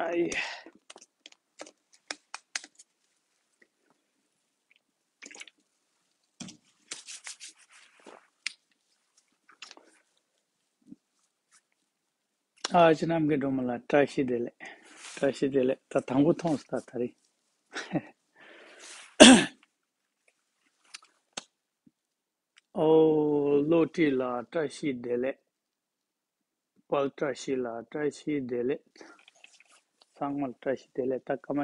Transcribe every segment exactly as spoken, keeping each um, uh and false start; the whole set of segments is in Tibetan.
ཨ་ཡེ། ཨ་ཅེ་རྣམ་རྒྱལ་སྒྲོལ་མ་ལགས་བཀྲ་ཤིས་བདེ་ལེགས། བཀྲ་ཤིས་བདེ་ལེགས། ད་དང་པོ་མཐོང་སོང་ད་ད་རེས། ཨོ། བློ་གྲོས་ལགས་བཀྲ་ཤིས་བདེ་ལེགས། དཔལ་བཀྲ་ཤིས་ལགས་བཀྲ་ཤིས་བདེ་ལེགས། ཚང་མར་བཀྲ་ཤིས་བདེ་ལེགས། ད་སྐར་མ་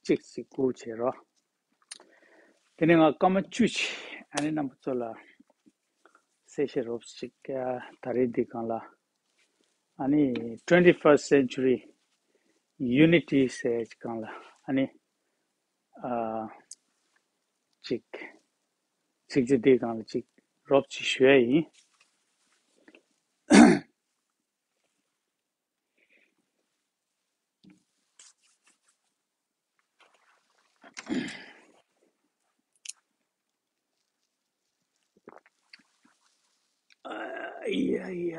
གཅིག་ཅིག་སྒུག་བྱེད་རོགས། དེ་ནས་ང་སྐར་མ་བཅུ་ཅིག་ཨ་ནི་རྣམ་པ་ཚོ་ལ་གསལ་བཤད་རོབ་ཅིག་ད་རེས་འདི་སྒང་ལ་ཨ་ནི་twenty-first century unity ཟེར་སྒང་ལ་ཨ་ནི་ཨ་ཅིག་ཚིག་ཅིག་འདི་སྒང་ལ་ཅིག་རོབ་ཅིག་ཞུ་ཡ་ཡིན། ཨ་ཡ་ཡ།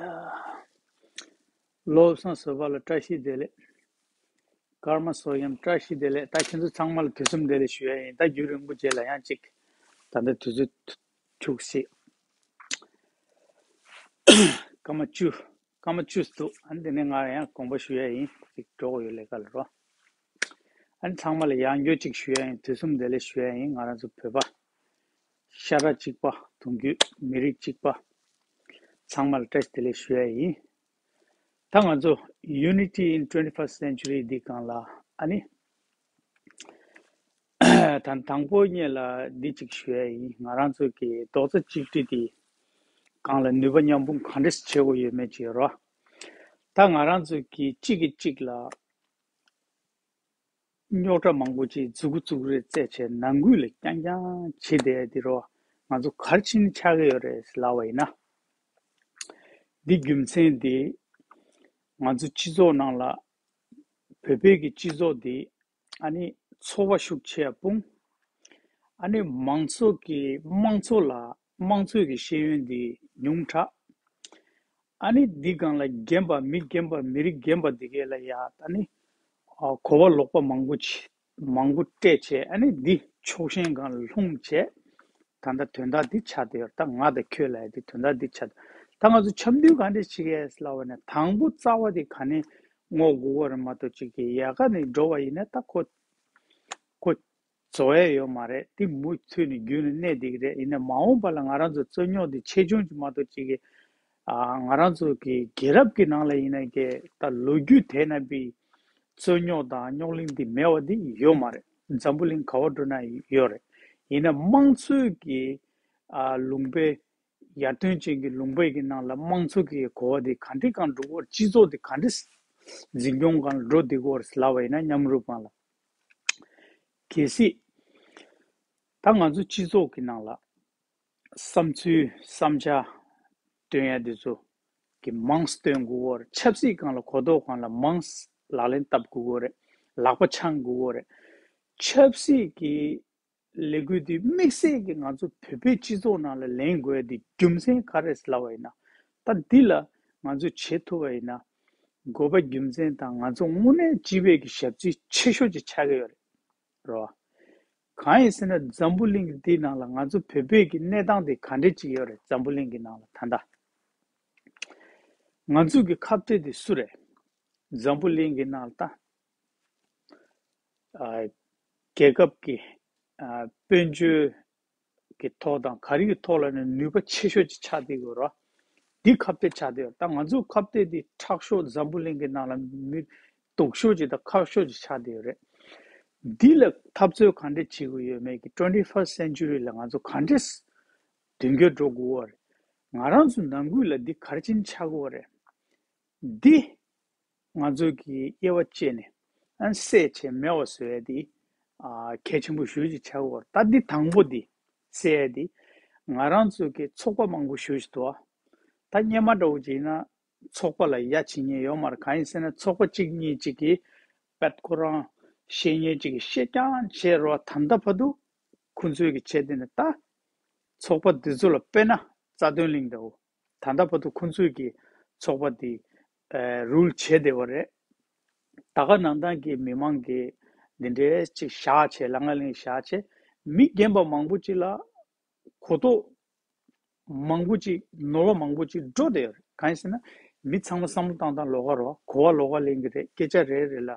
བློ་བཟང་བཟོད་པ་ལ་བཀྲ་ཤིས་བདེ་ལེགས། ཀརྨ་བསོད་ནམས་བཀྲ་ཤིས་བདེ་ལེགས། ད་ཁྱེད་ཚོ་ཚང་མ་ལ་དུས་གསུམ་བདེ་ལེགས་ཞུ་ཡ་ཡིན། ད་རྒྱུན་རིང་པོ་རྗེས་ལ་ཡང་ཅིག་ད་ལྟ་དུས་ཚོད་འཁྱུག་སྲིད། སྐར་མ་བཅུ། སྐར་མ་བཅུ་འདུག་ཨ་ནི་དེ་ནས་ང་ཡང་དགོངས་པ་ཞུ་ཡ་ཡིན། ཅིག་འགྲོ་དགོས་ཡོད་ལས་ཀ་ལ་རོ། ཨ་ནི་ཚང་མ་ལ་ཡང་བསྐྱར་ཅིག་ཞུ་ཡ་ཡིན། དུས་གསུམ་བདེ་ལེགས་ཞུ་ཡ་ཡིན། ང་རང་ཚོ་བོད་པ་ཤ་ཁྲག་གཅིག་པ། གདུང་རྒྱུད་མི་རིགས་གཅིག་པ་ཚང་མ་ལ་བཀྲ་ཤིས་བདེ་ལེགས་ཞུ་ཡ་ཡིན། ད་ང་ཚོ་Unity in twenty-first century འདི་སྒང་ལ་ཨ་ནི་ད་དང་པོ་ཉིད་ལ་འདི་གཅིག་ཞུ་ཡ་ཡིན། ང་རང་ཚོ་གི་རྡོག་རྩ་གཅིག་སྒྲིལ་འདི་སྒང་ལ་ནུས་པ་མཉམ་སྤུངས་ག་འདྲས་བྱེད་དགོས་ཡོད་མེད་ཅིག་ཡོད་རོ། ད་ང་རང་ཚོ་གི་གཅིག་གིས་གཅིག་ལ་རྙོག་དྲ་མང་པོ་ཅིག་མཛུ་གུ་བཙུགས་རེས་རྩེད་བྱས་ནང་ཁུལ་ལ་རྐྱང་རྐྱང་བྱེད་བསྡད་ཡ་འདི་རོ། ང་ཚོ་ག་རེ་བྱས་ནས་ཆགས་ཀྱི་ཡོད་རེད་ལབ་པ་ཡིན་ན། འདི་རྒྱུ་མཚན་འདི་ང་ཚོ་སྤྱི་ཚོགས་ནང་ལ་བོད་པའི་གི་སྤྱི་ཚོགས་འདི་ཨ་ནི་ཚོར་བ་ཤུགས་ཆེ་ཡ་སྤུངས། ཨ་ནི་མང་ཚོགས་ཀྱི་དམངས་གཙོ་ལ་དམངས་གཙོའི་གི་ཤེས་ཡོན་འདི་ཉུང་དྲགས། ཨ་ནི་འདི་སྒང་ལ་རྒན་པ་མི་རྒན་པ་མི་རིགས་རྒན་པ་འདི་གས་ལ་ཡ་ད་ནི་ཨ་གོ་བ་ལོག་པ་མང་པོ་ཆེ་མང་པོ་སྤྲད་བྱས། ཨ་ནི་འདི་ཕྱོགས་ཞེན་སྒང་ལ་ལྷུང་བྱས། ད་ལྟ་དོན་དག་འདི་ཆགས་བསྡད་ཡོད་རེད། ད་ང་དང་ཁྱོད་ལབ་ཡ་འདི་དོན་དག་འདི་ཆགས་བསྡད། ད་ང་ཚོ་འཆམ་མཐུན་ག་འདྲས་བྱེད་ཀྱི་ཡོད་ལབ་པ་ན། དང་པོ་རྩ་བ་འདི་ག་ནས་སྔོག་དགོས་ཀྱི་རེད་མ་གཏོགས་ཅིག་གི་ཡལ་ག་ནས་འགྲོ་བ་ཡིན་ན་ད་ཁོ་ཁོ་རྫོགས་ཡ་ཡོད་མ་རེད། འདི་མུ་མཐུད་ནས་རྒྱུན་ནས་གནས་བསྡད་ཀྱི་རེད། ཡིན་ན་མ་འོངས་པ་ལ་ང་རང་ཚོ་རྩོད་རྙོག་འདི་ཆེ་ཆུང་ཅིག་མ་གཏོགས་ཅིག་གི་ཨ་ང་རང་ཚོ་གི་རྒྱལ་རབས་ཀྱི་ནང་ལ་ཡིན་ན་གི་ད་ལོ་རྒྱུས་དེ་ན་པའི་རྩོད་རྙོག་དང་རྙོག་གླེང་འདི་མེད་པ་འདི་ཡོད་མ་རེད། འཛམ་བུ་གླིང་ག་པར་འགྲོ་ན་ཡོད་རེད། ཡིན་ན་དམངས་གཙོའི་གི་ཨ་ལུང་པའི་ཡར་ཐོན་ཅན་གྱི་ལུང་པའི་གི་ནང་ལ་དམངས་གཙོ་གི་གོ་བ་འདི་ག་འདྲས་གང་འགྲོ་གི་ཡོད་རེད། སྤྱི་ཚོགས་འདི་ག་འདྲས་འཛིན་སྐྱོང་སྒང་ལ་འགྲོ་བསྡད་ཀྱི་ཡོད་རེད་ལབ་པ་ཡིན་ན། མཉམ་རུབ་སྒང་ལ་གལ་སྲིད་ད་ང་ཚོ་སྤྱི་ཚོགས་ཀྱི་ནང་ལ་བསམ་ཚུལ་བསམ་འཆར་སྟོན་ཡ་འདི་ཚོ་གི་མང་སྟོན་དགོས་ཀྱི་ཡོད་རེད། ཆབ་སྲིད་སྒང་ལ་གོ་རྟོགས་སྒང་ལ་མང་ལག་ལེན་བསྟར་དགོས་ཀྱི་ཡོད་རེད། ལག་པ་འཆང་དགོས་ཀྱི་ཡོད་རེད། ཆབ་སྲིད་ཀྱི་ལས་འགུལ་འདི་དམིགས་བསལ་གྱིས་ང་ཚོ་བོད་པའི་སྤྱི་ཚོགས་ནང་ལ་ལེན་དགོས་ཡ་འདི་རྒྱུ་མཚན་ག་རེ་རེད་ལབ་པ་ཡིན་ན། ད་འདི་ལ་ང་ཚོས་བྱེད་ཐུབ་པ་ཡིན་ན། དགོས་པ་རྒྱུ་མཚན་དང་ང་ཚོ་དངོས་གནས་སྤྱི་པའི་གི་ཞབས་ཕྱི་ཆེ་ཤོས་ཅིག་ཆགས་ཀྱི་ཡོད་རེད། རེད་བ། གང་ཡིན་ཟེར་ན་འཛམ་བུ་གླིང་འདི་ནང་ལ་ང་ཚོ་བོད་པའི་གི་གནས་སྟངས་འདི་ག་འདྲས་ཅིག་ཡོད་རེད། འཛམ་བུ་གླིང་གི་ནང་ལ་ད་ལྟ་ང་ཚོ་གི་ཁ་གཏད་འདི་སུ་རེད། འཛམ་བུ་གླིང་གི་ནང་ལ་ད་ཨ་རྒྱལ་ཁབ་ཀྱི་ཨ་དཔལ་འབྱོར་གྱི་ཐོག་དང་ག་རེ་གི་ཐོག་ལ་ནི་ནུས་པ་ཆེ་ཤོས་ཅིག་ཆགས་བསྡད་ཡོད་རེད། འདི་ཁ་གཏད་ཆགས་བསྡད་ཡོད་རེད། ད་ང་ཚོ་ཁ་གཏད་འདི་ཁྲག་ཤོག་འཛམ་བུ་གླིང་གི་ནང་ལ་མི་སྡུག་ཤོས་ཅིག་དང་ཁག་ཤོས་ཅིག་ཆགས་བསྡད་ཡོད་རེད། འདི་ལ་འཐབ་རྩོད་ག་འདྲས་བྱེད་དགོས་ཡོད་མེད་ཀྱི་twenty-first century ལ་ང་ཚོ་ག་འདྲས་མདུན་སྐྱོད་འགྲོ་དགོས་པ་རེད། ང་རང་ཚོ་ནང་ཁུལ་ལ་འདི་ག་རེ་བྱས་ནས་ཆགས་དགོས་པ་རེད། འདི་ང་ཚོ་གིས་དབྱེ་བ་བཅད་ནས་ཨ་སེལ་བྱས་མེད་པ་བཟོ་ཡ་འདི་ཨ་གལ་ཆེན་པོ་ཞེ་པོ་ཅིག་ཆགས་ཀྱི་ཡོད་རེད། ད་འདི་དང་པོ་འདི་སེལ་ཡ་འདི་ང་རང་ཚོ་གི་ཚོགས་པ་མང་པོ་ཞེ་པོ་ཅིག་འདུག་ཨ། ད་སྔོན་མ་འདྲ་བོ་ཅིག་ཡིན་ན་ཚོགས་པ་ལ་ཡ་བྱེད་མཁན་ཡོད་མ་རེད། གང་ཡིན་ཟེར་ན་ཚོགས་པ་གཅིག་གཉིས་ཅིག་གིས་དཔེ་ཁོ་རང་བཤད་མཁན་ཅིག་གིས་བཤད་རྐྱང་བྱས་རོགས། ད་ལྟ་བར་དུ་ཁོང་ཚོས་གི་བྱས་བསྡད་ནས། ད་ཚོགས་པ་འདི་ཚོ་ལ་དཔེར་ན་རྩ་དོན་གླིང་འདྲ་བོ། ད་ལྟ་བར་དུ་ཁོང་ཚོས་ཀྱི་ཚོགས་པ་འདི་ཨ་རུལ་བྱས་བསྡད་པ་རེད། ད་ག་ནང་བཞིན་གྱི་མི་མང་གི་འདི་འདྲའི་ཅིག་བཞག་བྱས། ལ་ང་ལིང་བཞག་བྱས། མི་རྒན་པ་མང་པོ་ཅིག་ལ་གོ་རྟོགས་མང་པོ་ཅིག་ནོར་བ་མང་པོ་ཅིག་འགྲོ་བསྡད་ཡོད་རེད། གང་ཡིན་ཟེར་ན། མི་ཚང་མ་བསམ་བློ་བཏང་སྟངས་ལོགས་ཀ་རེད་བ། གོ་བ་ལོགས་ཀ་ལེན་གྱི་རེད། སྐད་ཆ་རེ་རེ་ལ་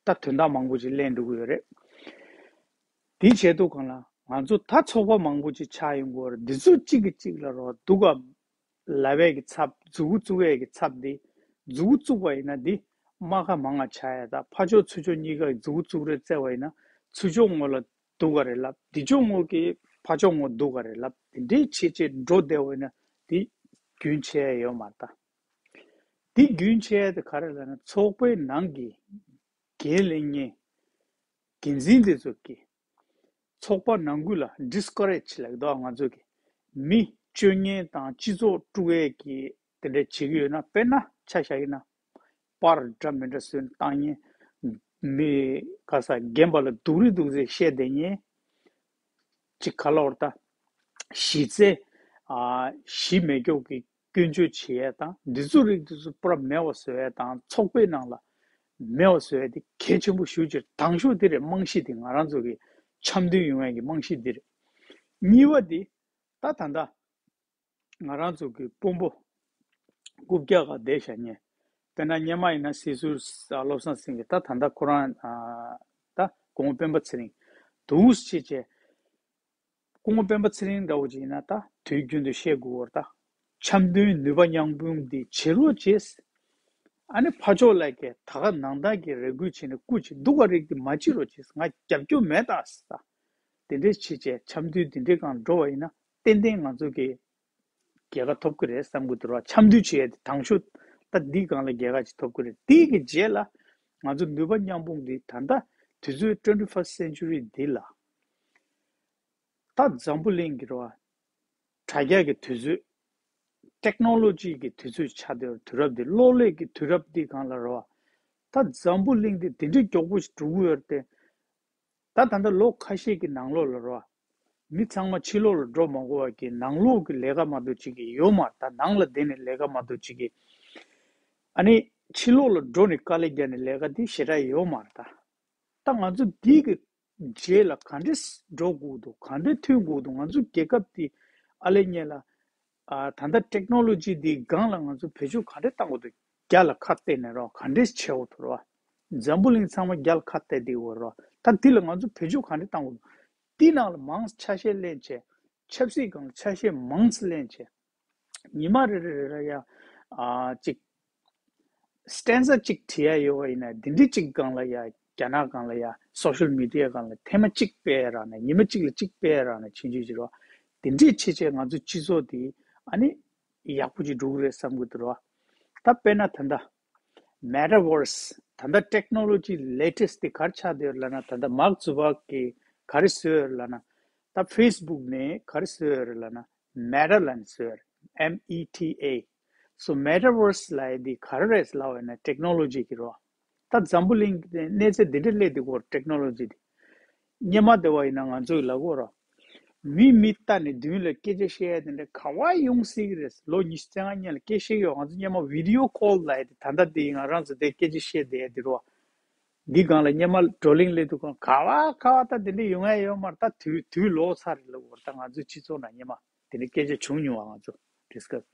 ད་དོན་དག་མང་པོ་ཅིག་ལེན་འགྲོ་གི་ཡོད་རེད། དེའི་ཆེད་དུ་གང་ལ་ང་ཚོ་ད་ཚོགས་པ་མང་པོ་ཅིག་ཆགས་ཡོང་གི་ཡོད་རེད། འདི་ཚོ་གཅིག་གིས་གཅིག་ལ་རོགས་སྡུག་ག་ལབ་ཡས་ཀྱི་ཚབ། མཛུབ་གུ་བཙུགས་ཡས་ཀྱི་ཚབ་འདི། མཛུབ་གུ་བཙུགས་པ་ཡིན་ན་འདི་རྨ་ཁ་མང་ང་ཆགས་ཡས། ད་ཕར་ཕྱོགས་ཚུར་ཕྱོགས་གཉིས་ཀ་མཛུབ་གུ་བཙུགས་རེས་བཙལ་བ་ཡིན་ན། ཚུར་ཕྱོགས་ངོས་ལ་སྡུག་ག་རེད་ལབ། འདི་ཕྱོགས་ངོས་ཀྱི་ཕར་ཕྱོགས་ངོས་སྡུག་ག་རེད་ལབ། དེ་འདྲའི་བྱེད་བྱེད་འགྲོ་བསྡད་པ་ཡིན་ན་འདི་རྒྱུན་ཆད་ཡས་ཡོད་མ་རེད་ད། འདི་རྒྱུན་ཆད་ཡས་དེ་ག་རེ་ལབ་ན། ཚོགས་པའི་ནང་གི་འགན་ལེན་མཁན་འགན་འཛིན་དེ་ཚོ་གིས། ཚོགས་པ་ནང་ཁུལ་ལ་discourage་ལབ་ཀྱི་འདུག་ང་ཚོ་གི་མི་སྐྱོན་ངན་དང་སྤྱི་ཚོགས་དཀྲུག་ཡས་ཀྱི་དེ་འདྲ་བྱེད་ཀྱི་ཡོད་ན། དཔེར་ན་ཆ་བཞག་ཡིན་ན། པར་འདྲ་མི་འདྲ་བཟོས་ནས་བཏང་མཁན། མི་ག་ས་རྒན་པ་ལ་སྡུག་རུས་སྡུག་ཚིག་བཤད་བསྡད་མཁན། ཅིག་ག་ལབ་དགོས་རེད་ད། གཞི་རྩའི་ཨ་གཞི་མེད་སྐྱོབ་ཀྱི་སྐྱོན་བརྗོད་བྱེད་ཡས་དང་། འདི་ཚོ་རིགས་འདི་ཚོ་པུ་ར་མེད་པ་བཟོ་ཡས་དང་། ཚོགས་པའི་ནང་ལ་མེད་པ་བཟོ་ཡས་དེ་གལ་ཆེན་པོ་ཞེ་པོ་ཅིག་དང་ཤོས་དེ་རེད། རྨང་གཞི་དེ་ང་རང་ཚོ་གི་འཆམ་མཐུན་ཡོང་ཡས་ཀྱི་རྨང་གཞི་དེ་རེད། གཉིས་པ་དེ་ད་ད་ལྟ་ང་རང་ཚོ་གི་དཔོན་པོ་རྐུབ་བཀྱག་ག་བསྡད་བཞག་མཁན། དཔེར་ན་སྔོན་མ་ཡིན་ན་སྲིད་ཟུར་བློ་བཟང་སེང་གེ། ད་ད་ལྟ་ཁོ་རང་ཨ་ད་སྐུ་ངོ་སྤེན་པ་ཚེ་རིང་འདུག་སེ་བྱས་བྱས། སྐུ་ངོ་སྤེན་པ་ཚེ་རིང་འདྲ་བོ་ཅིག་ཡིན་ན་ད་དུས་རྒྱུན་དུ་བཤད་དགོས་པ་རེད་ད། འཆམ་མཐུན་ནུས་པ་མཉམ་སྤུངས་འདི་བྱེད་རོགས་བྱེད། ཨ་ནི་ཕར་ཕྱོགས་ལ་གི་ད་ག་ནང་བཞིན་གྱི་རེ་སྐུལ་བྱས་ནས་སྐུ་མཁྱེན། སྡུག་ག་རིགས་འདི་མ་བྱེད་རོགས་བྱེད། ང་རྒྱབ་སྐྱོར་མེད་ད་ཟེར། དེ་འདྲས་བྱེད་བྱས་འཆམ་མཐུན་དེ་འདྲའི་སྒང་འགྲོ་བ་ཡིན་ན་ཏན་ཏན་ང་ཚོ་གི་རྒྱལ་ཁ་ཐོབ་ཀྱི་རེད་བསམ་གྱི་འདུག་ར། འཆམ་མཐུན་བྱེད་ཡས་དེ་དང་ཤོས་ད་འདིའི་སྒང་ལ་རྒྱལ་ཁ་ཅིག་ཐོབ་ཀྱི་རེད། དེའི་གི་རྗེས་ལ་ང་ཚོ་ནུས་པ་མཉམ་སྤུངས་འདི་ད་ལྟ་དུས་ཚོད་twenty-first century་འདི་ལ། ད་འཛམ་བུ་གླིང་གི་རེད་བ། དྲ་རྒྱ་གི་དུས་ཚོད། ཊེག་ནོ་ལོ་ཇི་གི་དུས་ཚོད་ཆགས་བསྡད་ཡོད། དུས་རབས་འདི། གློག་ཀླད་ཀྱི་དུས་རབས་འདི་སྒང་ལ་རེད་བ། ད་འཛམ་བུ་གླིང་འདི་འདི་འདྲའི་མགྱོགས་པོ་ཞིག་འགྲོ་གི་ཡོད་རེད་དེ། ད་ད་ལྟ་ལོ་ཁ་ཤས་ཀྱི་ནང་ལོགས་ལ་རེད་བ། མི་ཚང་མ་ཕྱི་ལོགས་ལ་འགྲོ་མ་དགོས་པ་གི་ནང་ལོགས་ཀྱི་ལས་ཀ་མ་གཏོགས་བྱེད་ཀྱི་ཡོད་མ་རེད། ད་ནང་ལ་བསྡད་ནས་ལས་ཀ་མ་གཏོགས་བྱེད་ཀྱི། ཨ་ནི་ཕྱི་ལོགས་ལ་འགྲོ་ནས་དཀའ་ལས་རྒྱག་ནས་ལས་ཀ་འདི་ཞེ་དྲག་ཡོད་མ་རེད་ད། ད་ང་ཚོ་འདི་གི་རྗེས་ལ་ག་འདྲས་འགྲོ་དགོས་འདུག་ག་འདྲས་ཐོན་དགོས་འདུག་ང་ཚོ་རྒྱལ་ཁབ་འདི་ཨ་ལེ་ཉེ་ལ་ཨ་ད་ལྟ་ཊེག་ནོ་ལོ་ཇི་འདིའི་སྒང་ལ་ང་ཚོ་བེད་སྤྱོད་ག་འདྲས་བཏང་དགོས་འདུག་རྒྱ་ལ་ཁ་གཏད་ནས་རོགས་ག་འདྲས་བྱེད་དགོས་འདུག་རོགས། འཛམ་བུ་གླིང་ཚང་མ་རྒྱ་ལ་ཁ་གཏད་བསྡད་ཡོད་རོགས། ད་འདི་ལ་ང་ཚོ་བེད་སྤྱོད་ག་འདྲས་བཏང་དགོས་འདུག་འདི་ནང་ལ་མང་ཆ་ཤས་ལེན་བྱས། ཆབ་སྲིད་སྒང་ལ་ཆ་ཤས་མང་ཙམ་ལེན་བྱས། ཉི་མ་རེ་རེ་རེ་རེ་ཡ་ཨ་ཅིག་སི་ཊན་ཛ་གཅིག་བྲིས་ཡ་ཡོད་པ་ཡིན་ན། འདི་འདྲའི་གཅིག་སྒང་ལ་ཡ། རྒྱ་ནག་སྒང་ལ་ཡ་སོ་ཤལ་མི་ཌི་ཡ་སྒང་ལ་ཐེངས་མ་གཅིག་སྤེལ་རག་ན། ཉི་མ་གཅིག་ལ་གཅིག་སྤེལ་རག་ན་ཕྱིན་ཆད་ཅིག་རོགས། འདི་འདྲའི་བྱས་བྱས་ང་ཚོ་སྤྱི་ཚོགས་འདི་ཨ་ནི་ཡག་པོ་ཅིག་འགྲོ་གི་རེད་བསམ་གྱི་འདུག་རོགས། ད་དཔེར་ན་ད་ལྟ་མེ་ཊ་ཝར་སི། ད་ལྟ་ཊེག་ནོ་ལོ་ཇི་ལེ་ཊེ་སི་ཊི་འདི་ག་རེ་ཆགས་བསྡད་ཡོད་ལབ་ན། ད་ལྟ་མཱག་ཛུ་བྷར་གིས་ག་རེ་བཟོས་ཡོད་ལབ་ན། ད་ཕེ་སི་བུག་ནས་ག་རེ་བཟོས་ཡོད་རེད་ལབ་ན། མེ་ཊ་ལབ་ནས་བཟོས་ཡོད་རེད། མེ་ཊ་ཝར་སི་ལབ་ཡས་འདི་ག་རེ་རེད་ལབ་པ་ཡིན་ན་ཊེག་ནོ་ལོ་ཇི་གི་རོ། ད་འཛམ་བུ་གླིང་གི་གནས་ཚད་འདི་འདྲ་སླེབས་བསྡད་ཀྱི་ཡོད་རེད། ཊེག་ནོ་ལོ་ཇི་འདི། སྔོན་མ་དེ་བ་ཡིན་ན་ང་ཚོས་ལབ་ཀྱི་ཡོད་རེད། མི་མི་ལྟ་ནས་མདུན་ལ་སྐད་ཆ་བཤད་ཡ་དེ་འདྲ་ག་བ་ཡོང་སྲིད་ཀྱི་རེད། ལོ་ཉི་ཤུ་རྩ་ལྔ་སྔོན་ལ་སྐད་ཆ་བཤད་ཀྱི་ཡོད། ང་ཚོ་སྔོན་མ་བི་ཌི་ཡོ་ཀོལ་ལབ་ཡ་དེ། ད་ལྟ་དེ་ང་རང་ཚོ་དེ་སྐད་ཆ་བཤད་བསྡད་ཡ་དེ་རེད་བ། འདི་སྒང་ལ་སྔོན་མ་བགྲོ་གླེང་སླེབས་དུས་སྒང་ག་བ་ག་བ་ད་དེ་འདྲ་ཡོང་ཡ་ཡོད་མ་རེད། ད་དུས་དུས་ལོག་ཚར་རེད་ལབ་ཀྱི་ཡོད་རེད། ད་ང་ཚོའི་སྤྱི་ཚོགས་ནང་སྔོན་མ་དེ་འདྲ་སྐད་ཆ་བྱུང་མྱོང་བ། ང་ཚོ་ཌིས་ཀ་སི།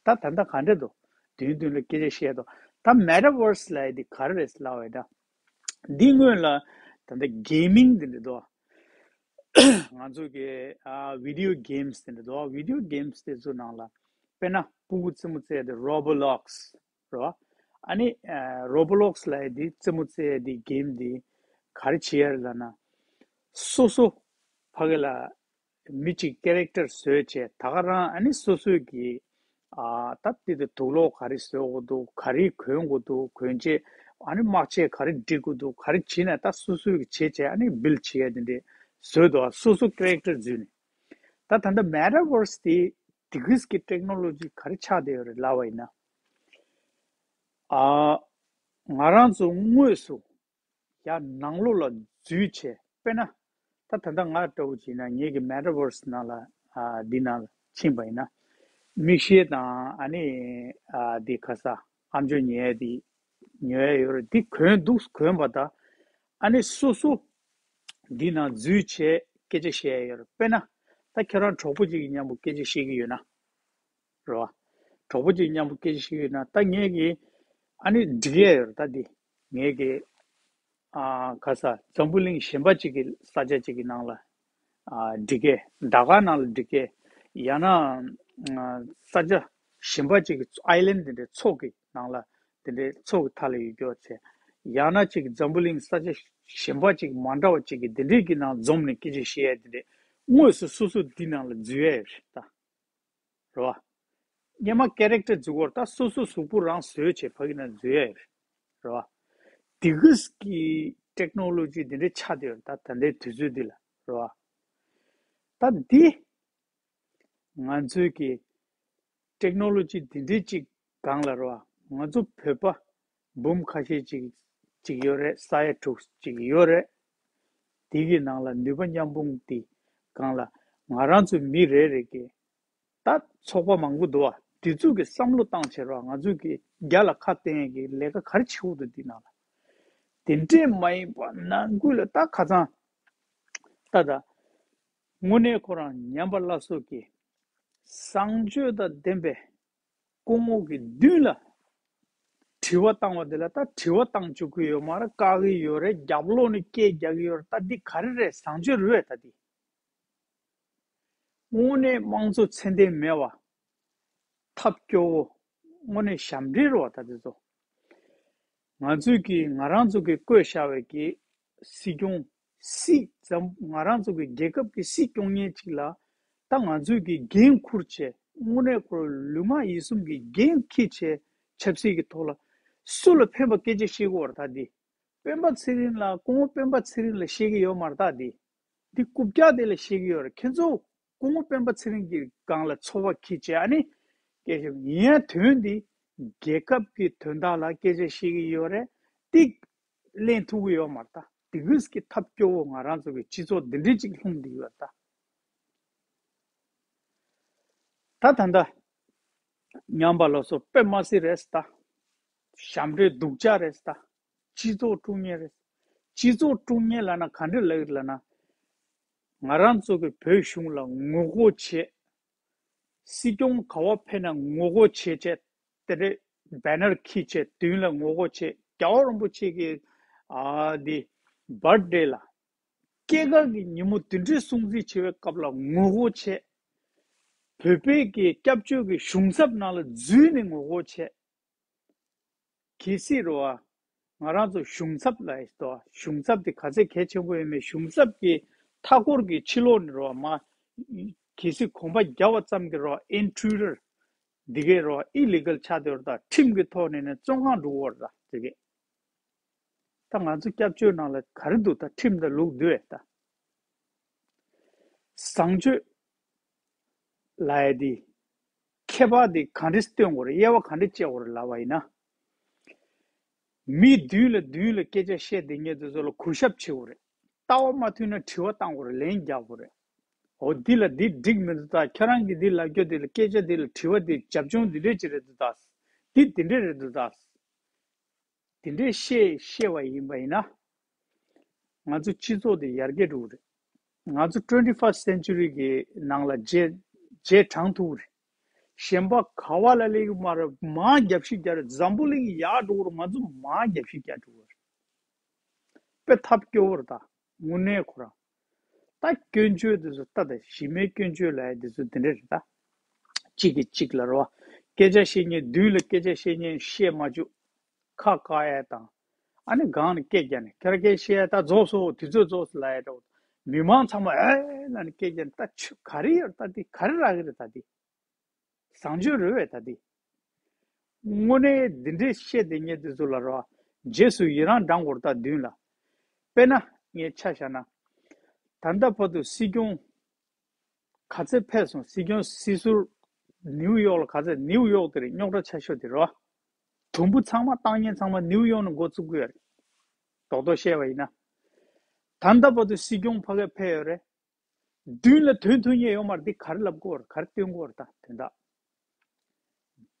ད་ད་ལྟ་ག་འདྲ་འདུག་མདུན་མདུན་ལ་སྐད་ཆ་བཤད་དོ། ད་མེ་ཊ་ཝར་སི་ལབ་ཡ་དེ་ག་རེ་རེད་ལབ་པ་ཡིན་ན། འདི་སྔོན་ལ་ད་ལྟ་གེ་མིང་དེ་འདྲ་འདུག་ང་ཚོ་གི་ཨ་བི་ཌི་ཡོ་གེམ་སི་དེ་འདྲ་འདུག་བི་ཌི་ཡོ་གེམ་སི་དེ་ཚོ་ནང་ལ་དཔེར་ན་ཕྲུ་གུ་རྩེད་མོ་རྩེ་ཡ་དེ་རོ་བོ་ལོག་སི་རེད་བ། ཨ་ནི་ཨ་རོ་བོ་ལོག་སི་ལབ་ཡ་དེ་རྩེད་མོ་རྩེ་ཡ་དེ་གེམ་དེ་ག་རེ་བྱེད་ཡ་རེད་ལབ་ན། སོ་སོ་ཕ་གི་ལ་མི་གཅིག་ཀེ་རེག་ཊར་བཟོས་བྱས། ད་ག་རང་ཨ་ནི་སོ་སོའི་གི་ཨ་སྟབས་བདེ་དེ་དུག་སློག་ག་རེ་བཟོ་དགོས་འདུག་ག་རེ་གོན་དགོས་འདུག་གོན་ཆས་ཨ་ནི་དམག་ཆས་ག་རེ་སྒྲིག་དགོས་འདུག་ག་རེ་བྱས་ན་ད་སོ་སོའི་གི་བྱས་བྱས་ཨ་ནི་བིལ་ཌི་བྱེད་ཡ་དེ་འདྲས་བཟོས་འདུག་སོ་སོ་ཀེ་རེག་ཊར་བཟོས་ནས། ད་ད་ལྟ་མེ་ཊ་ཝར་སི་དེ་དེ་གིས་ཀྱི་ཊེག་ནོ་ལོ་ཇི་ག་རེ་ཆགས་བསྡད་ཡོད་རེད་ལབ་པ་ཡིན་ན། ཨ་ང་རང་ཚོ་དངོས་སུ་ཡར་ནང་ལོགས་ལ་འཛུལ་བྱས། དཔེར་ན་ད་ད་ལྟ་ང་འདྲ་བོ་བྱས་ན་ངེད་ཀྱི་མེ་ཊ་ཝར་སི་ནང་ལ་ཨ་འདི་ནང་ལ་ཕྱིན་པ་ཡིན་ན། མིག་ཤེལ་དང་ཨ་ནི་ཨ་འདི་ཁ་ས་ཨམ་ཅོག་ཉན་ཡ་འདི་ ཉོ་ཡ་ཡོད་རེད། འདི་གོན་འདུག་གོན་པ་དང་། ཨ་ནི་སོ་སོ་འདི་ནང་འཛུལ་བྱས་སྐད་ཆ་བཤད་ཡ་ཡོད་རེད། དཔེར་ན་ད་ཁྱེད་རང་གྲོགས་པོ་གཅིག་གི་མཉམ་པོ་སྐད་ཆ་བཤད་ཀྱི་ཡོད་ན། རེད་བ། གྲོགས་པོ་གཅིག་མཉམ་པོ་སྐད་ཆ་བཤད་ཀྱི་ཡོད་ན། ད་ངས་ཀྱི་ཨ་ནི་འགྲིག་ཡ་ཡོད་རེད། ད་འདི་ངས་ཀྱི་ཨ་ག་ས་འཛམ་བུ་གླིང་གཞན་པ་གཅིག་གི་ས་ཆ་གཅིག་གི་ནང་ལ་ཨ་འགྲིག་གས། ཟླ་དཀར་ནང་ལ་འགྲིག་གས། ཡང་ན་ཨ་ས་ཆ་གཞན་པ་གཅིག་གི་ཨའི་ལན་དེ་འདྲའི་མཚོ་གི་ནང་ལ་དེ་འདྲའི་མཚོ་གི་མཐའ་ལ་ཡོད་རྒྱུ་བྱས། ཡང་ན་གཅིག་འཛམ་བུ་གླིང་ས་ཆ་གཞན་པ་གཅིག་མ་འདྲ་བ་གཅིག་གི་དེ་འདྲའི་གི་ནང་འཛོམས་ནས་སྐད་ཆ་བཤད་ཡ་དེ་འདྲའི་དངོས་སུ་སོ་སོ་འདི་ནང་ལ་འཛུལ་ཡ་ཡོད་རེད་ད། རེད་བ། སྔོན་མ་ཀེ་རེག་ཊར་འཛུགས་སྐོར་ད་སོ་སོ་གཟུགས་པོ་རང་བཟོས་བྱས་ཕ་གི་ན་འཛུལ་ཡ་ཡོད་རེད། རེད་བ། དེ་གིས་ཀྱི་ཊེག་ནོ་ལོ་ཇི་དེ་འདྲའི་ཆགས་བསྡད་ཡོད་རེད་ད། ད་ལྟའི་དུས་ཚོད་འདི་ལ། རེད་བ། ད་འདི་ང་ཚོའི་གི་ཊེག་ནོ་ལོ་ཇི་དེ་འདྲའི་ཅིག་སྒང་ལ། རེད་བ། ང་ཚོ་བོད་པ་འབུམ་ཁ་ཤས་ཅིག་ཅིག་ཡོད་རེད། ས་ཡ་དྲུག་ཅིག་ཡོད་རེད། དེ་གི་ནང་ལ་ནུས་པ་མཉམ་སྤུངས་དེ་སྒང་ལ་ང་རང་ཚོ་མི་རེ་རེ་གི་ད་ཚོགས་པ་མང་པོ་འདུག་བ། དེ་ཚོ་གི་བསམ་བློ་བཏང་བྱས་རོགས། ང་ཚོ་གི་རྒྱ་ལ་ཁ་གཏད་ཀྱི་ལས་ཀ་ག་རེ་བྱེད་དགོས་འདུག་དེ་ནང་ལ། དེ་འདྲས་མ་ཡིན་པ་ནང་ཁུལ་ལ་ད་ཁ་སང་ད་ད་དངོས་གནས་ཁོ་རང་ཉམས་པ་སླར་གསོ་གི་བཟང་སྤྱོད་དང་ལྡན་པའི་སྐུ་ངོ་གི་མདུན་ལ་དྲི་བ་བཏང་བ་དེ་ལ་ད་དྲི་བ་བཏང་བཅུག་གི་ཡོད་མ་རེད། བཀག་གི་ཡོད་རེད། རྒྱབ་ལོགས་ནས་སྐད་རྒྱག་གི་ཡོད་རེད། ད་འདི་ག་རེ་རེད། བཟང་སྤྱོད་རེད་བས་ད་འདི། དངོས་གནས་དམངས་གཙོ་ཚད་ལྡན་མེད་བ། ཐབས་སྐྱོ་བོ། དངོས་གནས་ཞབས་འདྲེན་རེད་བ་ད་དེ་ཚོ། ང་ཚོས་ཀྱིས་ང་རང་ཚོ་གིས་བསྐོས་བཞག་པའི་གི་སྲིད་སྐྱོང་སྲིད་འཛམ་ང་རང་ཚོ་གི་རྒྱལ་ཁབ་ཀྱི་སྲིད་སྐྱོང་མཁན་ཅིག་ལ་ད་ང་ཚོས་ཀྱིས་འགན་འཁུར་བྱས། དངོས་གནས་ཁོ་ལུས་ངག་ཡིད་གསུམ་གྱི་འགན་འཁྱེར་བྱས་ཆབ་སྲིད་ཀྱི་ཐོག་ལ་སུ་ལ་ཕན་པ་སྐད་ཆ་བཤད་དགོས་བ་རེད་ད་འདི། སྤེན་པ་ཚེ་རིང་ལ་སྐུ་ངོ་སྤེན་པ་ཚེ་རིང་ལ་བཤད་ཀྱི་ཡོད་མ་རེད་ད་འདི། འདི་རྐུབ་བཀྱག་དེ་ལ་བཤད་ཀྱི་ཡོད་རེད། ཁྱེད་ཚོ་སྐུ་ངོ་སྤེན་པ་ཚེ་རིང་གི་སྒང་ལ་ཚོར་བ་འཁྱེར་བྱས། ཨ་ནི་སྐད་ཆ་ཡིན་ཡང་དོན་འདི་རྒྱལ་ཁབ་ཀྱི་དོན་དག་ལ་སྐད་ཆ་བཤད་ཀྱི་ཡོད་རེད། འདི་གླེང་ཐུབ་ཀྱི་ཡོད་མ་རེད་ད། དེ་གིས་ཀྱི་ཐབས་སྐྱོ་བོ་ང་རང་ཚོ་གི་སྤྱི་ཚོགས་འདི་འདྲའི་ཅིག་ལྷུང་བསྡད་ཡོད་རེད་ད། ད་ད་ལྟ་ཉམས་པ་སླར་གསོ་དཔེ་མ་སྲིད་རེད་ད། ཞབས་འདྲེན་སྡུག་ཅག་རེད་ད། སྤྱི་ཚོགས་དཀྲུག་མཁན་རེད། སྤྱི་ཚོགས་དཀྲུག་མཁན་ལབ་ན་ག་འདྲ་ལབ་ཀྱི་ལབ་ན། ང་རང་ཚོ་གི་བོད་གཞུང་ལ་ངོ་རྒོལ་བྱེད། སྲིད་སྐྱོང་ག་པར་ཕེབས་ན་ངོ་རྒོལ་བྱེད་བྱས། དེ་འདྲའི་བེ་ནར་འཁྱེར་བྱས་མདུན་ལ་ངོ་རྒོལ་བྱེད། རྒྱལ་བ་རིན་པོ་ཆེ་གི་ཨ་འདི་བར་ཐི་ཌེ་ལ་སྐྱེས་སྐར་གྱི་ཉིན་མོ་དེ་འདྲའི་སྲུང་བརྩི་བྱེད་པའི་སྐབས་ལ་ངོ་རྒོལ་བྱེད། བོད་པའི་གི་སྐྱབས་བཅོལ་གྱི་གཞུང་ཚབ་ནང་ལ་འཛུལ་ནས་ངོ་རྒོལ་བྱེད། གལ་སྲིད་རེད་བ། ང་རང་ཚོ་གཞུང་ཚབ་ལ་ཡིན་ཏོ། གཞུང་ཚབ་དེ་ག་ཚད་གལ་ཆེན་པོ་ཡོད་མེད། གཞུང་ཚབ་ཀྱི་མཐའ་འཁོར་གྱི་ཕྱི་ལོགས་ནས་རེད་བ། མ་གལ་སྲིད་གོམ་པ་བརྒྱབ་པ་ཙམ་གྱིས་རེད་བ། ཨིན་ཊུ་རུ་ཌར་འདི་གས་རེད་བ། ཨི་ལི་གལ་ཆགས་བསྡད་རེད་ད། ཁྲིམས་ཀྱི་ཐོག་ནས་ནས་བཙོན་ཁང་འགྲོ་གི་རེད་ད་དེ་གས། ད་ང་ཚོ་སྐྱབས་བཅོལ་ནང་ལ་ག་རེ་འདུག་ད་ཁྲིམས་དང་ལུགས་འདུག་ད། བཟང་སྤྱོད་ལབ་ཡ་དེ་ཁྱད་པར་དེ་ག་འདྲས་སྟོན་དགོས་རེད། དབྱེ་བ་ག་འདྲས་བཅད་དགོས་རེད་ལབ་པ་ཡིན་ན། མི་མདུན་ལ་མདུན་ལ་སྐད་ཆ་བཤད་བསྡད་མཁན་དེ་ཚོ་ལ་གུས་ཞབས་བྱེད་དགོས་རེད། ལྟ་བ་མ་མཐུན་ན་དྲི་བ་བཏང་དགོས་རེད། ལན་རྒྱག་དགོས་རེད། འོ་འདི་ལ་འདི་འགྲིག་མི་འདུག་ད། ཁྱེད་རང་གིས་འདི་ལབ་རྒྱུ་དེ་ལ་སྐད་ཆ་དེ་ལ་དྲི་བ་དེ་རྒྱབ་ལྗོངས་འདི་འདྲས་ཅིག་རེད་འདུག་ད། འདི་འདི་འདྲས་རེད་འདུག་ད། དེ་འདྲའི་བཤད་བཤད་པ་ཡིན་པ་ཡིན་ན། ང་ཚོ་སྤྱི་ཚོགས་དེ་ཡར་རྒྱས་འགྲོ་གི་རེད། ང་ཚོ་ཊུ་ཝེན་ཊི་ཕར་སི་ཊི་སེན་ཅུ་རི་གི་ནང་ལ་རྗེས་རྗེས་འབྲང་ཐུབ་ཀྱི་རེད། གཞན་པ་ག་པ་ལ་སླེབས་ཀྱི་མ་རེད། མར་རྒྱབ་བཤིག་རྒྱག་རེད། འཛམ་བུ་གླིང་ཡར་འགྲོ་གི་རེད། ང་ཚོ་མར་རྒྱབ་བཤིག་རྒྱག་འགྲོ་གི་རེད། དཔེ་ཐབས་སྐྱོ་བོ་རེད་ད། དངོས་གནས་ཁོ་རང་། ད་སྐྱོན་བརྗོད་དེ་ཚོ་ལྟ་ད། གཞི་མེད་སྐྱོན་བརྗོད་ལབ་ཡ་དེ་ཚོ་དེ་འདྲ་རེད་ད། གཅིག་གིས་གཅིག་ལ་རེད་བ། སྐད་ཆ་བཤད་མཁན་མདུན་ལ་སྐད་ཆ་བཤད་མཁན་བཤད་མ་བཅུག་ཁ་བཀག་ཡ་དང་། ཨ་ནི་སྒང་ནས་སྐད་རྒྱག་ནས་ཁྱེད་རང་སྐད་བཤད་ཡ་ད་རྫོགས་སོང་། དུས་ཚོད་རྫོགས་སོང་ལབ་ཡ་འདྲ་བོ། མི་མང་ཚང་མ་ཨེ་ལབ་ནས་སྐད་རྒྱག་ནས། ད་ཆུ་ག་རེ་ཡོད་ད་འདི། ག་རེ་རག་གི་རེད་ད་འདི། བཟང་སྤྱོད་རེད་བས་ད་འདི། དངོས་གནས་འདི་འདྲའི་བཤད་བསྡད་མཁན་དེ་ཚོ་ལ་རེད་བ། རྗེས་སུ་ཡི་རང་འབྲང་དགོས་རེད་ད་མདུན་ལ། དཔེར་ན་ངས་ཆ་བཞག་ན། ད་ལྟ་བར་དུ་སྲིད་སྐྱོང་ག་ཚད་ཕེབས་སོང་། སྲིད་སྐྱོང་སྲིད་ཟུར་ནིའུ་ཡོག་ལ་ག་ཚད། ནིའུ་ཡོག་དེ་རེད། རྙོག་དྲ་ཆེ་ཤོས་དེ་རེད་བ། དུམ་བུ་ཚང་མ་བཏང་མཁན་ཚང་མ་ནིའུ་ཡོག་ནས་འགོ་བཙུགས་ཀྱི་ཡོད་རེད། རྡོག་རྡོག་བཤད་པ་ཡིན་ན། ད་ལྟ་བར་དུ་སྲིད་སྐྱོང་ཕ་གིར་ཕེབས་ཡོད་རེད། མདུན་ལ་ཐོན་ཐུབ་མཁན་ཡོད་མ་རེད། འདི་ག་རེ་ལབ་དགོས་རེད། ག་རེ་སྟོན་དགོས་རེད་ད་དོན་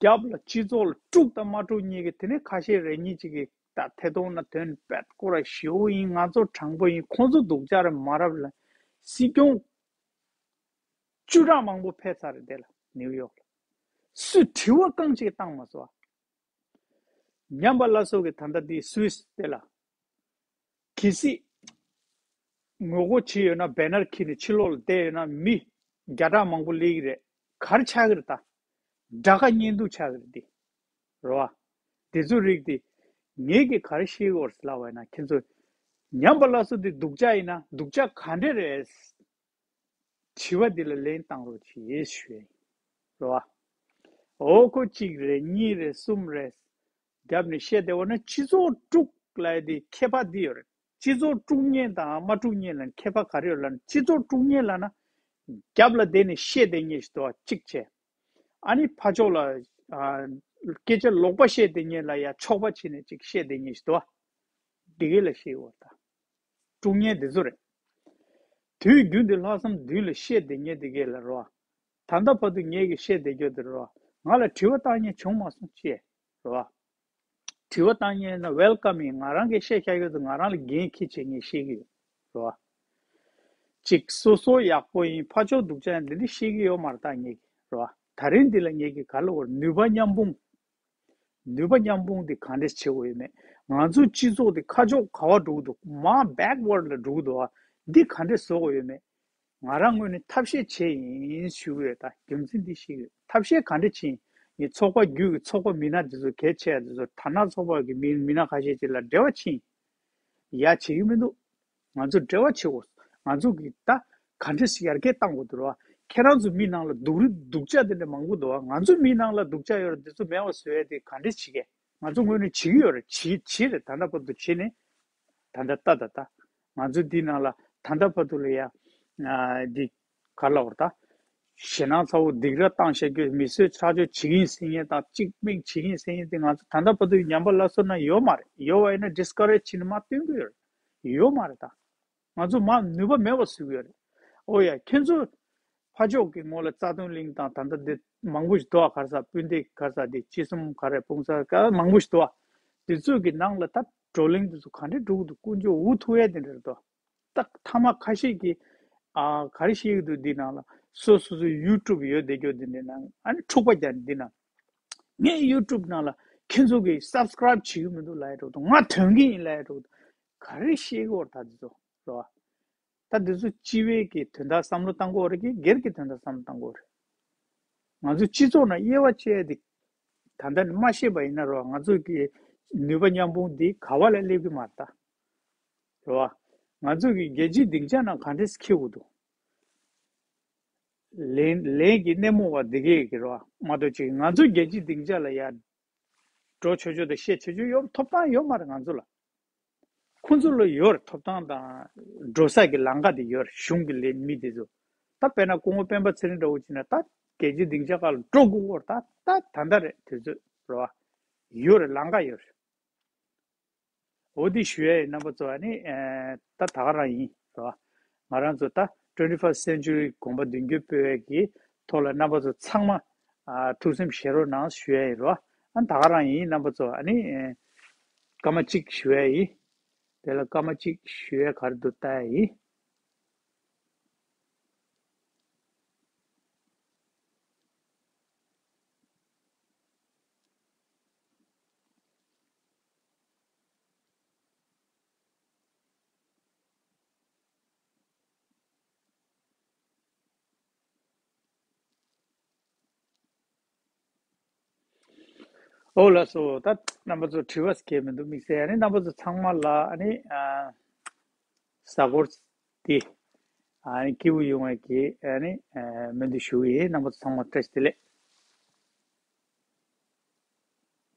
དག་རྒྱབ་ལ་སྤྱི་ཚོགས་ལ་དཀྲུག་དང་མ་དཀྲུག་གཉིས་ཀྱི། དེ་ནས་ཁ་ཤས་རེ་གཉིས་ཅིག་གིས་ད་ཐད་གཏོང་ན་དོན་བེད་ཁོ་ར་ཞེ་པོ་ཡིན། ང་ཚོ་དྲང་པོ་ཡིན། ཁོང་ཚོ་སྡུག་ཅག་རེད་མ་རབས་ལ། སྲིད་སྐྱོང་བཅུ་ཕྲག་མང་པོ་ཕེབས་ཚར་རེད་དེ་ལ། ནིའུ་ཡོག་ལ་སུས་དྲི་བ་རྐང་གཅིག་བཏང་མ་སོང་། ཉམས་པ་སླར་གསོ་གི་ད་ལྟ་འདི་སུད་སི་དེ་ལ། གལ་སྲིད་ངོ་རྒོལ་བྱས་ཡོད་ན། བེ་ནར་འཁྱེར་ནས་ཕྱི་ལོགས་ལ་བསྡད་ཡོད་ན། མི་བརྒྱ་ཕྲག་མང་པོ་སླེབས་ཀྱི་རེད། ག་རེ་ཆགས་ཀྱི་རེད་ད། དགྲ་དགའ་གཉེན་སྡུག་ཆགས་ཀྱི་རེད་དེ། རེད་བ། དེ་ཚོའི་རིགས་དེ་ངེད་ཀྱིས་ག་རེ་ཤེས་ཀྱི་ཡོད་རེད་ལབ་པ་ཡིན་ན། ཁྱེད་ཚོ་ཉམས་པ་སླར་གསོ་དེ་སྡུག་ཅག་ཡིན་ན། སྡུག་ཅག་ག་འདྲས་རེད། དྲི་བ་འདི་ལ་ལན་བཏང་རོགས་གྱིས་ཞུ་ཡ་ཡིན། རེད་བ། འོ་ཁོ་གཅིག་རེད། གཉིས་རེད། གསུམ་རེད། རྒྱབ་ནས་བཤད་བསྡད་པ་ན། སྤྱི་ཚོགས་དཀྲུག་ལབ་ཡ་དེ་ཁྱད་པར་འདི་ཡོད་རེད། སྤྱི་ཚོགས་དཀྲུག་མཁན་དང་མ་དཀྲུག་མཁན་ལ་ཁྱད་པར་ག་རེ་ཡོད་ལབ་ན། སྤྱི་ཚོགས་དཀྲུག་མཁན་ལབ་ན་རྒྱབ་ལ་བསྡད་ནས་བཤད་བསྡད་མཁན་ཞིག་འདུག་བ། གཅིག་བྱས། ཨ་ནི་ཕར་ཕྱོགས་ལ་ཨ་སྐད་ཆ་ལོག་པ་བཤད་བསྡད་མཁན་ལ་ཡ་ཕྱོགས་པ་བྱས་ནས་ཅིག་བཤད་བསྡད་མཁན་ཞིག་འདུག་བ། འདི་གས་ལ་བཤད་ཡོད་ད། དཀྲུག་མཁན་འདི་ཚོ་རེད། དུས་རྒྱུན་དུ་ལྷག་བསམ་མདུན་ལ་བཤད་བསྡད་མཁན་འདི་གས་ལ་རོ། ད་ལྟ་བར་དུ་ངེད་ཀྱིས་བཤད་བསྡད་རྒྱུ་འདི་རོ། ང་ལ་དྲི་བ་བཏང་མཁན་བྱུང་མ་སོང་ཅེས་རོ། དྲི་བ་བཏང་མཁན་ན་ཝེལ་ཀམ་ཡིན། ང་རང་གིས་བཤད་བཞག་རྒྱུ་འདི་ང་རང་ལ་འགན་འཁྱེར་བྱས་ངས་བཤད་ཀྱི་ཡོད་རོ། གཅིག་སོ་སོ་ཡག་པོ་ཡིན། ཕར་ཕྱོགས་སྡུག་ཅག་ཡིན། འདི་འདྲ་བཤད་ཀྱི་ཡོད་མ་རེད་ད་ངེད་ཀྱིས་རོ། ད་རིང་འདི་ལ་ངེད་ཀྱིས་ག་ལ་བོར། ནུས་པ་མཉམ་སྤུངས། ནུས་པ་མཉམ་སྤུངས་འདི་ག་འདྲས་བྱེད་དགོས་ཡོད་མེད། ང་ཚོའི་སྤྱི་ཚོགས་འདི་ཁ་ཕྱོགས་ག་བ་འགྲོ་གི་འདུག་མར་བེག་ཝར་ཌི་ལ་འགྲོ་གི་འདུག་བ། འདི་ག་འདྲས་བཟོ་དགོས་ཡོད་མེད། ང་རང་ངོས་ནས་ཐབས་ཤེས་བྱས་ཡིན་ཞུ་གི་ཡོད། ད་རྒྱུ་མཚན་འདི་ཞིག་ཡོད། ཐབས་ཤེས་ག་འདྲས་བྱས་ཡིན། ངས་ཚོགས་པ་བརྒྱུད་ཀྱི་ཚོགས་པ་མི་སྣ་འདི་ཚོ། གལ་ཆེ་འདི་ཚོ། དར་ནག་ཚོགས་པ་གི་མི་མི་སྣ་ཁ་ཤས་ཅིག་ལ་འབྲེལ་བ་བྱས་ཡིན། ཡ་བྱེད་ཀྱི་མི་འདུག་ང་ཚོ་འབྲེལ་བ་བྱེད་དགོས། ང་ཚོ་གི་ད་ག་འདྲས་ཡར་རྒྱས་གཏང་དགོས་འདུག་ར། ཁྱེད་རང་ཚོ་མི་ནང་ལ་སྡུག་རུས་སྡུག་ཅག་དེ་འདྲ་མང་པོ་འདུག་བ། ང་ཚོ་མི་ནང་ལ་སྡུག་ཅག་ཡོད་ར། འདི་ཚོ་མེད་པ་བཟོ་ཡ་དེ་ག་འདྲས་བྱེད་གས། ང་ཚོ་ངོས་ནས་བྱེད་ཀྱི་ཡོད་ར། བྱེད་བྱེད་རེད། ད་ལྟ་བར་དུ་བྱེད་ནས། ད་ལྟ་ལྟ་ད་ལྟ་ང་ཚོ་འདི་ནང་ལ་ད་ལྟ་བར་དུ་ལ་ཡ་ཨ་འདི་ག་ལ་བར་ད། ཞེད་སྣང་ཚ་བོ་སྡིགས་ར་བཏང་བཞག་རྒྱུ། མི་གསོད་ཁྲག་སྦྱོར་བྱེད་ཀྱི་ཡིན་ཟེར་མཁན་དང་། གཅིག་མིག་བྱེད་ཀྱི་ཡིན་ཟེར་མཁན་དེ་ང་ཚོ་ད་ལྟ་བར་དུ་ཉམས་པ་སླར་གསོ་ན་ཡོད་མ་རེད། ཡོད་པ་ཡིན་ན་ཌིས་ཀ་རེཇ་བྱས་ནས་མར་བཏོན་གྱི་ཡོད་རེད། ཡོད་མ་རེད་ད། ང་ཚོ་མར་ནུས་པ་མེད་པ་བཟོ་གི་ཡོད་རེད། ཨོ་ཡ། ཁྱེད་ཚོ་ཕར་ཕྱོགས་ཀྱི་ངོ་ལ་རྩ་དོན་གླིང་དང་ད་ལྟ་འདི་མང་པོ་ཞིག་འདུག་ཨ། ག་རེ་ཟ། སྤུན་ཟླ་ག་རེ་ཟ། འདི་ཅི་གསུམ་ག་རེ། སྤུན་ཟླ་ག་མང་པོ་ཞིག་འདུག་ཨ། འདི་ཚོ་གི་ནང་ལ་ད་བགྲོ་གླེང་འདི་ཚོ་ག་འདྲས་འགྲོ་གི་འདུག་དཀོན་མཆོག་འུ་ཐུག་ཡ་དེ་འདྲ་རེད་དོ། ད་མཐའ་མ་ཁ་ཤས་ཀྱིས་ཨ་ག་རེ་བཤད་ཀྱི་འདུག་འདི་ནང་ལ་སོ་སོ་སོའི་ཡུ་ཊུབ་ཡོད་བསྡད་རྒྱུ་འདི་འདྲའི་ནང་ཨ་ནི་འཁྲུག་པ་རྒྱག་ནས། འདི་ནང་ངའི་ཡུ་ཊུབ་ནང་ལ་ཁྱེད་ཚོ་གིས་སབ་སི་ཀ་རེབ་བྱེད་ཀྱི་མི་འདུག་ལབ་ཡ་འདྲ་བོ་དང་། ང་དོན་གྱི་ཡིན་ལབ་ཡ་འདྲ་བོ་དང་། ག་རེ་བཤད་ཀྱི་ཡོད་རེད་ད་འདི་ཚོ་རེད་བ། ད་འདི་ཚོ་སྤྱི་བའི་གི་དོན་དག་བསམ་བློ་བཏང་གི་ཡོད་རེད་གི། སྒེར་གྱི་དོན་དག་བསམ་བློ་བཏང་གི་ཡོད་རེད། ང་ཚོ་སྤྱི་ཚོགས་ནང་དབྱེ་བ་ཕྱེ་ཡ་དེ་ད་ལྟ་ནས་མ་ཤེས་པ་ཡིན་ན་རོ། ང་ཚོ་གི་ནུས་པ་མཉམ་སྤུངས་འདི་ག་བ་ལ་སླེབས་ཀྱི་མ་རེད་ད། རེད་བ། ང་ཚོ་གི་རྒྱལ་སྤྱིའི་སྡིངས་ཆ་ནང་ག་འདྲས་འཁྱེར་དགོས་འདུག་ལན་ལན་གྱི་སྣེ་མོ་བ་འདི་གས་ཀྱི་རེད་བ། མ་གཏོགས་ཅིག་ང་ཚོ་རྒྱལ་སྤྱིའི་སྡིངས་ཆ་ལ་ཡ་འགྲོ་ཆོག་ཆོག་དང་བཤད་ཆོག་ཆོག་ཡོད། ཐོབ་ཐང་ཡོད་མ་རེད་ང་ཚོ་ལ། ཁོང་ཚོ་ལ་ཡོད་རེད། ཐོབ་ཐང་དང་འགྲོ་ས་གི་ལམ་ཁ་དེ་ཡོད་རེད། གཞུང་གི་ལས་མི་དེ་ཚོ། ད་དཔེར་ན་སྐུ་ངོ་སྤེན་པ་ཚེ་རིང་འདྲ་བོ་བྱས་ན་ད་རྒྱལ་སྤྱིའི་སྡིངས་ཆ་ཁག་ལ་འགྲོ་དགོས་ཀྱི་ཡོད་རེད། ད་ད་ད་ལྟ་རེད། དུས་ཚོད་རེད་བ། ཡོད་རེད། ལམ་ཁ་ཡོད་རེད། འོ་འདི་ཞུ་ཡ་ཡིན། རྣམ་པ་ཚོ་ཨ་ནི་ཨ་ད་ད་ག་རང་ཡིན་རེད་བ། ང་རང་ཚོ་ད་ཊུ་ཝེན་ཊི་ཕར་སི་ཊི་སེན་ཅུ་རི་དགོངས་པ་མདུན་སྐྱོད་སྤེལ་བའི་གི་ཐོག་ལ་རྣམ་པ་ཚོ་ཚང་མ་ཨ་ཐུགས་སེམས་བཞེས་རོགས་གནང་ཞུ་ཡ་ཡིན་རེད་བ། ཨ་ད་ག་རང་ཡིན། རྣམ་པ་ཚོ་ཨ་ནི་ཨ་སྐར་མ་གཅིག་ཞུ་ཡ་ཡིན། དེ་ལ་སྐར་མ་གཅིག་ཞུ་ཡ་ག་རེ་འདུག་ལྟ་ཡ་ཡིན། ཨོ་ལགས་སོ། ད་རྣམ་པ་ཚོ་དྲི་བ་སྐྱེལ་མི་འདུག་དམིགས་བསལ། ཨ་ནི་རྣམ་པ་ཚོ་ཚང་མ་ལ་ཨ་ནི་ཨ་གཟའ་འཁོར་འདི་ཨ་ནི་སྐྱིད་པོ་ཡོང་བའི་གི་ཨ་ནི་ཨ་སྨོན་འདུན་ཞུ་གི་ཡིན། རྣམ་པ་ཚོ་ཚང་མ་བཀྲ་ཤིས་བདེ་ལེགས།